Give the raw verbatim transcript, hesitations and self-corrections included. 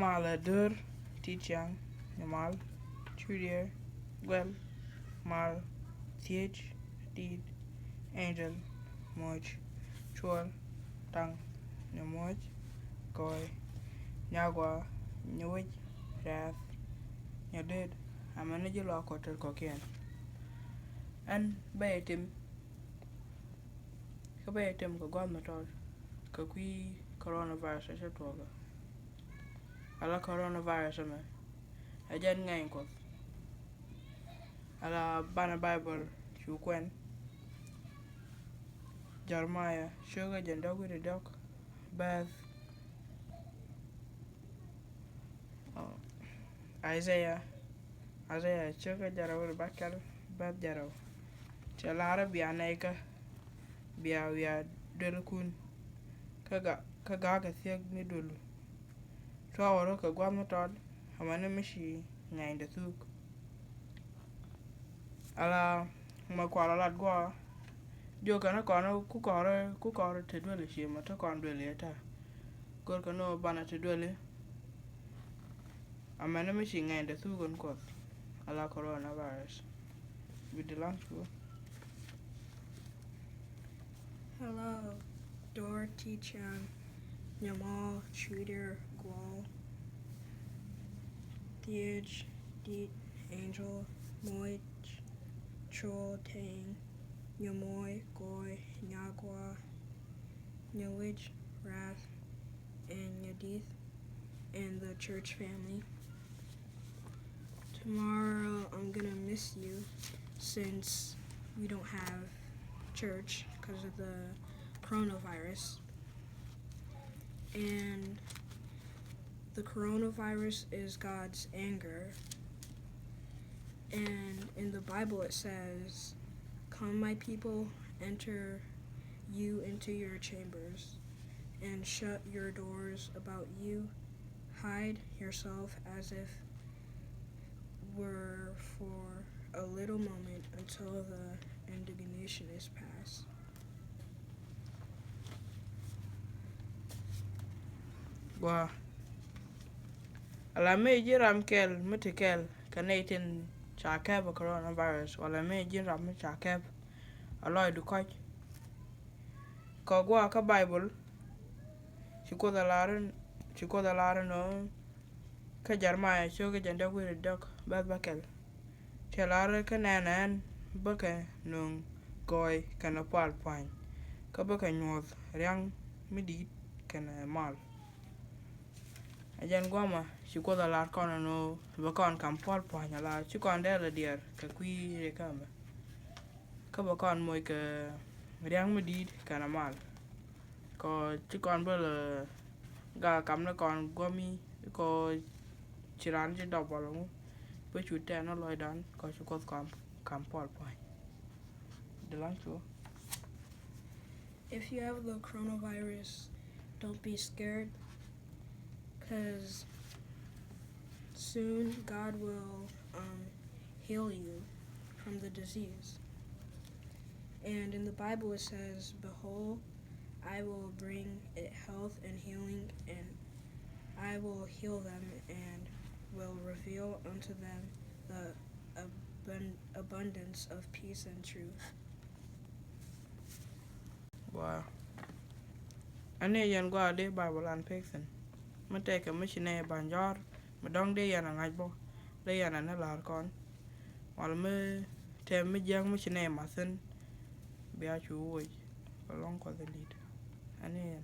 Malɛ, Dör, Ti̱ti̱aŋ, Nyamal, Cudiɛr, Guɛl, Mal, Thiec, Di̱i̱t, Angel, Moc, Cuɔl, Taŋ, Nyamoc, Gɔɔy, Nyagua, Nyawic, Rɛ̈th, Nyadöt, amäni ji̱ luaak Kuɔth te kɔ̱kiɛn. Ɛn bä yɛ tim, kä bä yɛ tim kɛ gua̱a̱th mi tɔt kɛ kui̱ coronavirus ɛ cä tuɔɔkä. Ala coronavirus ɛmɛ ɛ jɛn ŋɛny Kuɔth. Ala banɛ Baibol cu kuɛn, Jeremiah cio̱kä jiɛn diɔ̱k wi̱cdɛ diɔ̱k, bɛth, ɔ, Isaiah, Isaiah cio̱kä jiɛn rɛw wi̱cdɛ bäkɛl, bɛth jiɛn rɛw. Cɛ la̱rä bia nɛykä, bia wiaa duelkun, kä ga, kä ga̱a̱kɛ thiäk ni duelu. Tuakä rɔ kɛ gua̱a̱th mi tɔt, amäni mi ci ŋɛny dee thuk. Ala mɛ kual a lat gua̱a̱, jiökɛ ni kɔn ku kɔrɛ, ku kɔrɛ te dueli ci mɛ te kɔn dueli ɛ ta̱a̱. Görkɛ ni ɣöö banɛ te dueli, amäni mi ci ŋɛny dee thuk ɛn Kuɔth, ala coronavirus. Wi̱cdɛ la̱ŋ cu. Hello, Dör, Ti̱ti̱aŋ, Nyamal, Cudiɛr, Guɔl, Thiec, Di̱i̱t, Angel, Moc, Cuɔl, Taŋ, Nyamoc, Gɔɔy, Nyagua, Nyawic, Rɛ̈th, and Nyadi̱i̱t, and the church family. Tomorrow I'm gonna miss you since we don't have church because of the coronavirus. And the coronavirus is God's anger. And in the Bible it says, "Come, my people, enter you into your chambers, and shut your doors about you. Hide yourself as if were for a little moment until the indignation is past." Gua. Ala mi ji̱n ram kɛl mi ti kɛl kɛ nɛy tin ca kɛp ɛ coronavirus, wala mi ji̱n ram mi ca kɛp a lɔcdu kɔ̱c. Kɛ gua kä Baibol, ci Kuoth a lar, ci Kuoth a lar ɛnɔ kä Jeremiah cio̱kä jiɛn diɔ̱k wi̱cdɛ diɔ̱k, bɛth bäkɛl. Cɛ lar kä nɛn ɛn bä kɛ nööŋ gɔɔy kɛnɛ pual pua̱ny, kä bä kɛ nyuɔ̱th ria̱ŋ mi di̱i̱t kɛnɛ mal. Ɛ jɛn guɔmä ci Kuoth a lar kɔn ɛn ɣöö bɛ kɔn ka̱m pual pua̱ny, ala ci kɔn dee lɛ diɛɛr kɛ kui̱ rikä ɛmɛ. Kä bɛ kɔn moc kɛ ria̱ŋ mi di̱i̱t kɛnɛ mal. Kɔ ci kɔn bä lɛ gak kam ni kɔn guɔ̱mi kɔ ci raan ci dɔp bɔl ŋu. Bä cu tɛn ni lɔcdan kɔ ci Kuoth ka̱m, ka̱m pual pua̱ny. Di laŋ cu. If you have the coronavirus, don't be scared, 'cause soon God will, um, heal you from the disease. And in the Bible it says, "Behold, I will bring it health and healing, and I will heal them and will reveal unto them the abun-, abundance of peace and truth." Wow. Ani yɛn gua di Bible an pek thin. Mi tɛkɛ mi ci nɛ ban jɔr, mi dɔŋ di yɛn a ŋa̱c bɔ, di yɛn a ni lar kɔn. Wal mi tɛm mi jiäk mi ci nɛ mathin, bia cu woc, bɛ lɔŋ Kuɔth in dit. Ani yɛn.